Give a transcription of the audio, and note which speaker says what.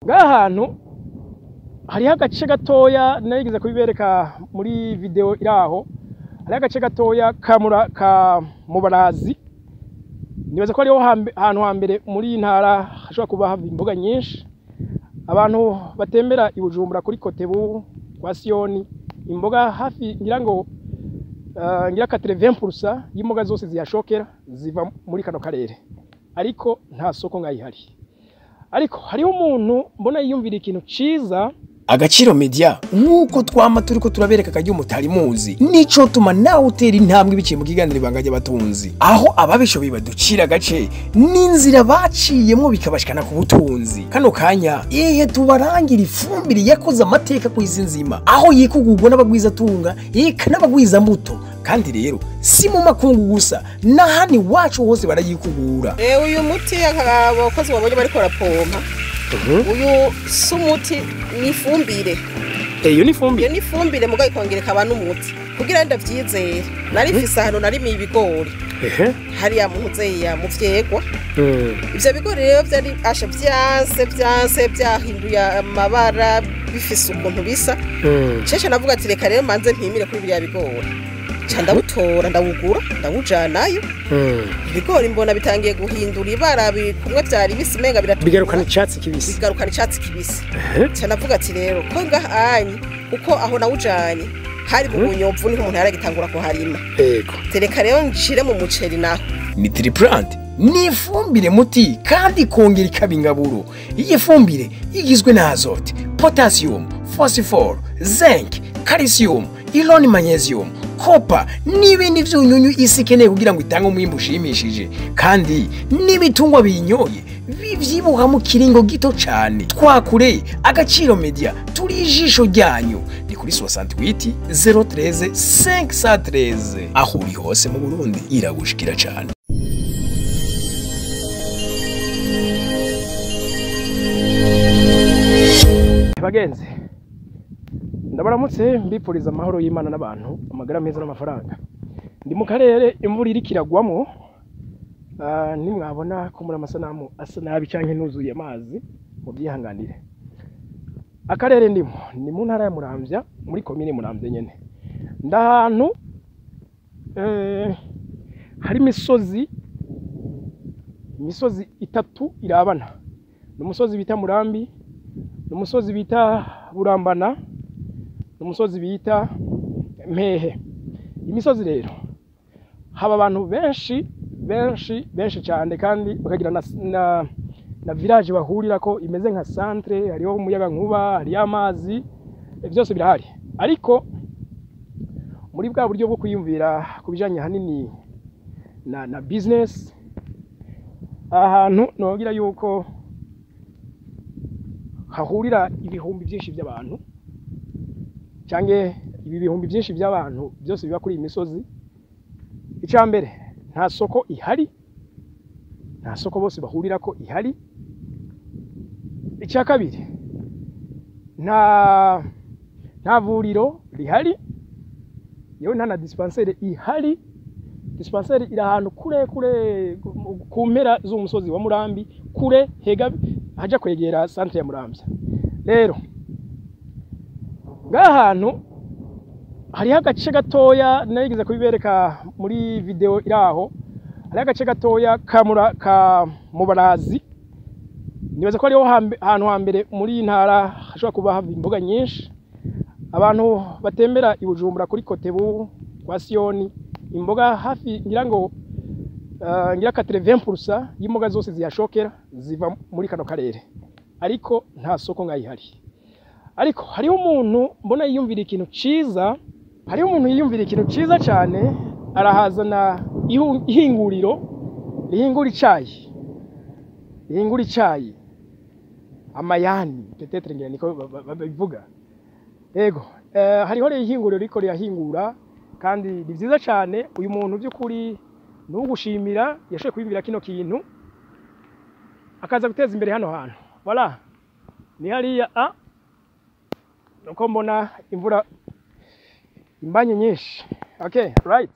Speaker 1: Ngaha hantu hariho agace gatoya narigeze kubibereka muri video iraho, hariho agace gatoya ka Mubarazi. Nibaza ko hariho ahantu hambere muri iyi ntara hashobora kuba hava imboga nyinshi. Abantu batembera i Bujumbura kuri Kotebu kwa Siyoni, imboga hafi ngira ngo ngira 80% y'imboga zose zihashokera ziva muri kano karere, ariko nta soko ngayihari. Ariko hariho umuntu mbona yiyumvira ikintu ciza.
Speaker 2: Agaciro Media, nk'uko twama turiko turabereka akaryo mutari muzi, nico tuma nawe utera intambwe biciye mu kiganiro Ibanga ry'Abatunzi, aho ababishoboye baducira agace n'inzira baciyemwo bikabashikana ku butunzi. Kano kanya ehe tubarangira ifumbire yakoze amateka ku isi nzima, aho yikugurwa n'abagwizatunga eka n'abagwiza mbuto. Kandi rero si mu makungu gusa, n'ahandi iwacu hose barayikugura.
Speaker 3: Uyu muti abakozi babonye bariko barapompa, uyu si umuti, ni ifumbire.
Speaker 1: Iyo ni ifumbire.
Speaker 3: Iyo ni ifumbire mugabo ikongera ikaba n'umuti. Kugira ndavyizere, nari mfise ahantu narimiye ibigori. Hariya mu ntuzeya mu vyegwa. Ivyo bigori rero vyari asha vyanse vyanse vyahinduye amabara, bifise ukuntu bisa. Cece navuga ati reka rero manze mpimire kuri biriya bigori. Ca ndawutora, ndawugura, ndawujanayo. Ibigori mbona bitangiye guhindura ibara, kumwe vyari bisi umenga biratukura.
Speaker 1: Bigarukana icatsi kibisi.
Speaker 3: Bigarukana icatsi kibisi. Ca navuga ati rero ko ngahanye, kuko aho nawujanye hari mu Bunyomvu niho umuntu yaragitangura kuharima. Tereka rero nshire mu muceri naho.
Speaker 2: Ni Triplant ni ifumbire muti kandi ikongera ikaba ingaburo. Iyi fumbire igizwe na azote, potassium, phosphore, zinc, calcium, iron, magnesium, copper n'ibindi vyunyunyu isi ikeneye kugira ngo itange umwimbu ushimishije. Kandi n'ibitungwa binyoye bivyibuha mu kiringo gito cane. Twakure Agaciro Media, turi ijisho ryanyu. Ni kuri 68 013 513. Aho uri hose mu Burundi iragushikira cane.
Speaker 1: Bagenzi, ndabaramutse, mbipfuriza amahoro y'Imana n'abantu, amagara meza n'amafaranga. Ndi mu karere imvura iriko iragwamwo. Nimwabona ko muri amasanamu asa nabi canke nuzuye amazi, muvyihanganire. Akarere ndimo ni mu ntara ya Muramvya, muri komine Muramvya nyene. Ndahantu hari imisozi itatu irabana. Ni umusozi bita Murambi, ni umusozi bita Burambana, ni umusozi bita Mpehe. Imisozi rero haba abantu benshi benshi benshi cyane, kandi bakagira na village bahurirako imeze nka centre. Hariho umuyaga nkuba, hariyo amazi, byose birahari. Ariko muri bwa buryo bwo kwiyumvira kubijanye hanini na business, ahantu nobwira yuko hahurira ibihumbi byinshi by'abantu, canke ibi bihumbi byinshi by'abantu byose biba kuri iyi misozi. Icambere, nta soko ihari, nta soko bose bahurirako ihari. Icya kabiri, nta vuriro rihari, yewe nta na dispensaire ihari. Dispensaire iri ahantu kure kure ku mpera z'umusozi wa Murambi, kure hega haja kwegera centre ya Muramvya. Rero ngaha hantu hariho agace gatoya narigeze kubibereka muri video iraho, hariho agace gatoya ka Mubarazi. Nibaza ko hariho ahantu hambere muri iyi ntara hashobora kuba hava imboga nyinshi. Abantu batembera i Bujumbura kuri Kotebu kwa Siyoni, imboga hafi ngira ngo ngira 80% y'imboga zose zihashokera ziva muri kano karere, ariko nta soko ngayihari. Ariko hariho umuntu mbona yiyumvira ikintu ciza, hariho umuntu yiyumvira ikintu ciza cane, arahazana ihinguriro rihingura icayi, rihingura icayi amayani peut-être ngira niko babivuga. Ego, hariho rero ihinguriro riko rirahingura kandi ni vyiza cane. Uyu muntu by'ukuri nugushimira, yashoboye kwiyumvira kino kintu akaza guteza imbere hano hantu. Voilà, ni hariya a nuko mbona imvura imbanye nyinshi. Okay, right.